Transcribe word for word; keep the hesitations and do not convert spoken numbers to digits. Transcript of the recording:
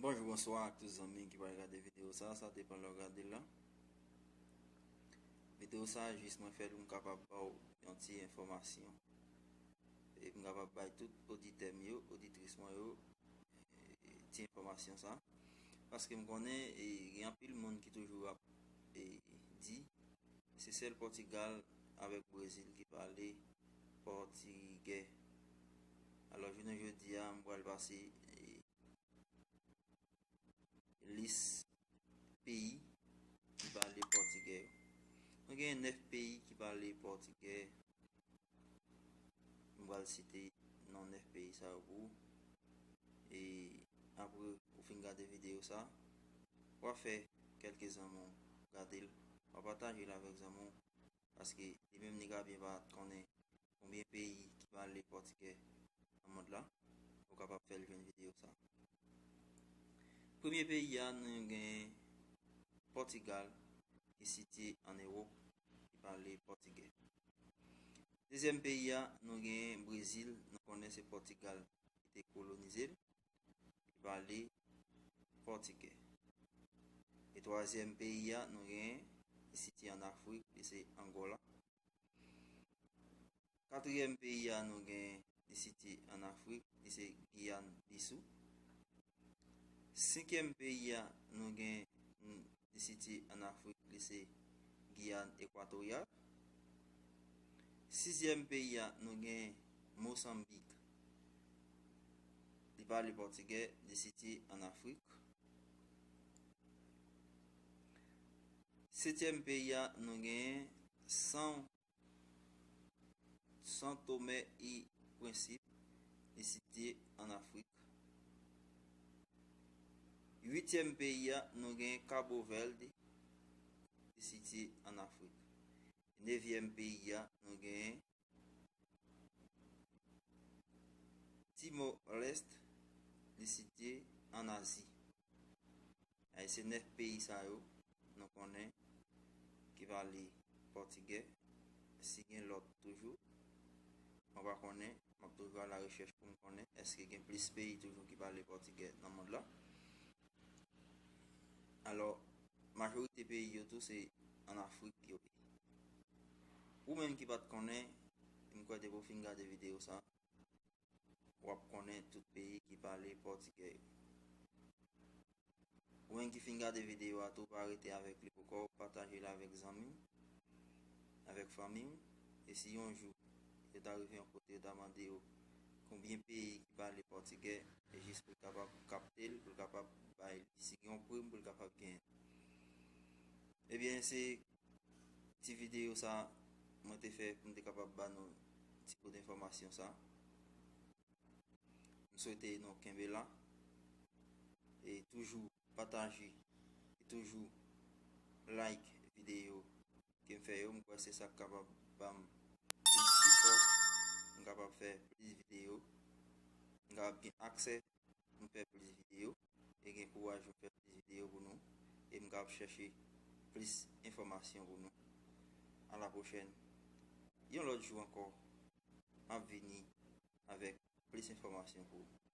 Bonjou, bonswa ak tout zanmi ki pral gade videyo sa, sa depann lè w gade l la. Videyo sa jis mwen fè l pou m kapab ba w yon ti enfòmasyon. E pou m kapab bay tout oditè m yo, oditris mwen yo, e, ti enfòmasyon sa. Paske m konnen, e, gen anpil moun ki toujou ap, e, di, se sèl Pòtigal avèk Brezil ki pale pòtigè. Alò, jounen jodi a, m pral pase, e, lis peyi ki pale pòtigè yo. Nou gen nèf peyi ki pale pòtigè. M pral site non nèf peyi sa yo pou ou. E apre ou fin gade videyo sa, w a fè kèlke zanmi w gade l, w a pataje l avèk zanmi w, paske li menm li ka byen pa t konnen konbyen peyi ki pale pòtigè nan mond la, ou kapab fè l jwenn videyo sa. Premye peyi a, nou gen Pòtigal, ki sitye ann Ewòp, ki pale pòtigè. Dezyèm peyi a, nou gen Brezil, nou konnen se Pòtigal ki te kolonize l, ki pale pòtigè. E twazyèm peyi a, nou gen, li sitye ann Afrik, li se Angola. Katriyèm peyi a nou gen, li sitye ann Afrik, li se Giyàn Bisou. Senkyèm peyi a nou gen, li sitye ann Afrik, li se Giyàn Ekwatoryal. Sizyèm peyi a nou gen Mosanbik. Li pale pòtigè, li sitye ann Afrik. Setyèm peyi a nou gen San San Tomé e Prensip, li sitye ann Afrik. Uityèm peyi a, nou gen Cabo Verde, li sitye ann Afrik. Nevyèm peyi a, nou gen Timor Leste, li sitye ann Azi. Ay, se nèf peyi sa yo, nou konnen, ki pale pòtigè. Si gen lòt toujou, mwen pa konnen, m ap toujou a la rechèch pou m konnen èske gen plis peyi toujou ki pale pòtigè nan mond la. Alò, majorite peyi yo tou se ann Afrik yo ye. Ou menm ki pa t konnen, m kwè depi w fin gade videyo sa, w ap konnen tout peyi ki pale pòtigè yo. Ou menm ki fin gade videyo a tou, pa rete avèk li pou kò w, pataje l avèk zanmi w, avèk fanmi w. E si yon jou yo ta rive yon kote, yo ta mande w konbyen peyi ki pale pòtigè, e jis pou l kapab kapte l, pou l kapab bay li, si gen yon prim pou l kapab genyen. Ebyen, se ti videyo sa mwen te fè pou m te kapab ba nou ti bout enfòmasyon sa. M swete nou kenbe la e toujou pataje e toujou like videyo ke m fè yo. M kwè se sa k kapab ban m plis sipò, m kapab fè plis videyo, m kapab gen aksè pou m fè plis videyo e gen kouraj pou m fè plis videyo pou nou e m kapab chèche plis enfòmasyon pou nou. A la pwochèn. Yon lòt jou ankò, m ap vini avèk plis enfòmasyon pou ou.